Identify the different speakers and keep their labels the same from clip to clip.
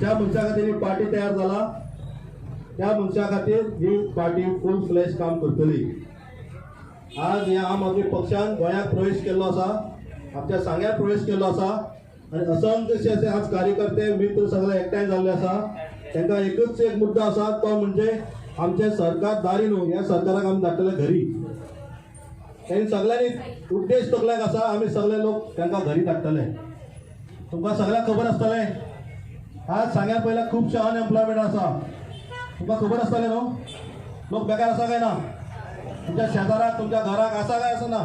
Speaker 1: ज्या मनशा खातीर ही पार्टी तयार जाला त्या मनशा खातीर ही पार्टी फूल फ्लॅश काम करतली. आज ह्या आम आदमी पक्षान गोंयांत प्रवेश केल्लो आसा, आमच्या सांग्यार प्रवेश केल्लो आसा आनी असंख्यशे असे आज कार्यकर्ते मित्र सगळे एकठांय जाल्ले आसा. तांकां एकूच एक मुद्दो आसा, तो म्हणजे आमचें सरकार दारी न्हू, ह्या सरकाराक आमी धाडटले घरी. तांणी सगळ्यांनी उद्देश तकल्याक आसा, आमी सगळे लोक तांकां घरी धाडटले. तुमकां सगळ्यांक खबर आसतलें, आज सांग्यार पयल्यार खुबशे अनएम्प्लॉयमेंट आसा. तुमकां खबर आसतलें न्हू, लोक बेकार आसा काय ना? तुमच्या शेजाराक तुमच्या घराक आसा काय आसा ना?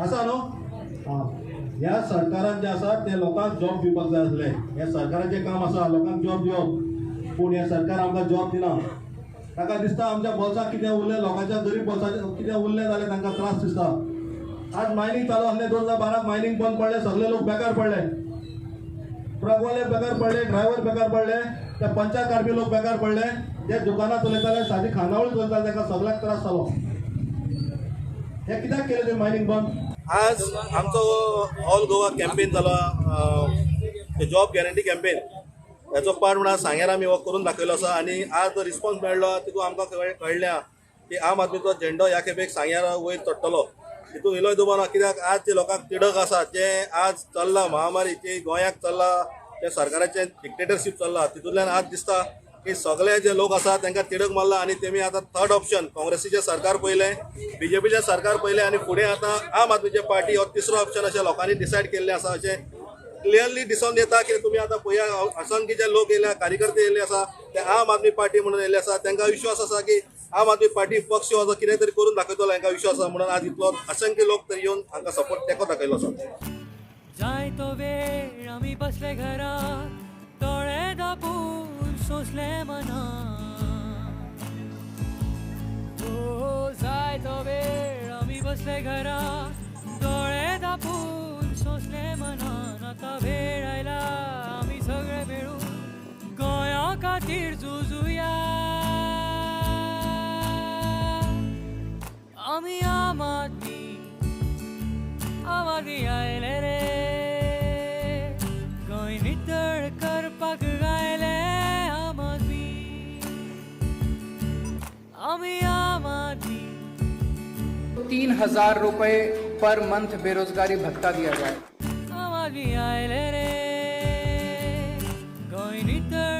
Speaker 1: आसा न्हू? आं, ह्या सरकारान जें आसा तें लोकांक जॉब दिवपाक जाय आसलें. ह्या सरकाराचें काम आसा लोकांक जॉब दिवप, पूण हें सरकार आमकां जॉब दिना. ताका दिसता आमच्या बोल्साक कितें उरलें, लोकांच्या गरीब बोल्साचें कितें उरलें जाल्यार तांकां त्रास दिसता. आज मायनींग चालू आसलें, 2012 मायनींग बंद पडलें, सगळे लोक बेकार पडले, ट्रकवाले बेकार पडले, ड्रायव्हर बेकार पडले, ते पंचायत काडपी लोक बेकार पडले, जे दुकानां चलयताले, सादी खानावळ चलयताले, तांकां सगळ्याक त्रास जालो. हें कित्याक केलें तुमी मायनींग बंद? आज आमचो ऑल गोवा कॅम्पेन जालो, जॉब गॅरंटी कॅम्पेन, हेचो पार्ट म्हणून सांग्यार आमी हो करून दाखयलो आसा. आनी आज जो रिस्पॉन्स मेळ्ळो तितून आमकां कळ्ळें की आम आदमीचो झेंडो ह्या खेपेक सांग्यार वयर चडटलो. तितून इल्लोय दुबाव ना, कित्याक आज जे लोकांक तिडक आसा, जें आज चल्लां महामारी, जी गोंयाक चल्लां, तें सरकाराचें डिक्टेटरशीप चल्लां, तितूंतल्यान आज दिसता की सगळे जे लोक आसा तांकां तिडक मारला. आनी तेमी आतां थर्ड ऑप्शन काँग्रेसीचें सरकार पयलें, बीजेपीचें सरकार पयलें आनी फुडें आतां आम आदमीचे पार्टी हो तिसरो ऑप्शन अशें लोकांनी डिसायड केल्लें आसा. अशें क्लियरली दिसून येता की तुमी आतां पळया, असंख्य जे लोक येयल्या, कार्यकर्ते येयल्ले आसा, ते आम आदमी पार्टी म्हणून येयल्ले आसा. तांकां विश्वास आसा की आम आदमी पार्टी पक्ष हो जो कितें तरी करून दाखयतलो, हांकां विश्वास आसा. म्हणून आज इतलो असंख्य लोक तरी येवन हांकां सपोर्ट तेंको दाखयलो आसा.
Speaker 2: जायतो वेळ आमी बसले घरा, दोळे दापून सोंसले मना. ओ जायतो वेळ आमी बसले घरा, दोळे दापून सोंसले मना. आतां वेळ आयला आमी सगळे मेळून गोंया खातीर झुजुया. आमी आम आदमी, आम आदमी आयले रे, गोंय नितळ करपाक आयले आम आदमी, आमी आम आदमी.
Speaker 3: 3000 रुपये पर मंथ बेरोजगारी भत्ता दिया जाए.
Speaker 2: आम आदमी आयले रे, गोंय नितळ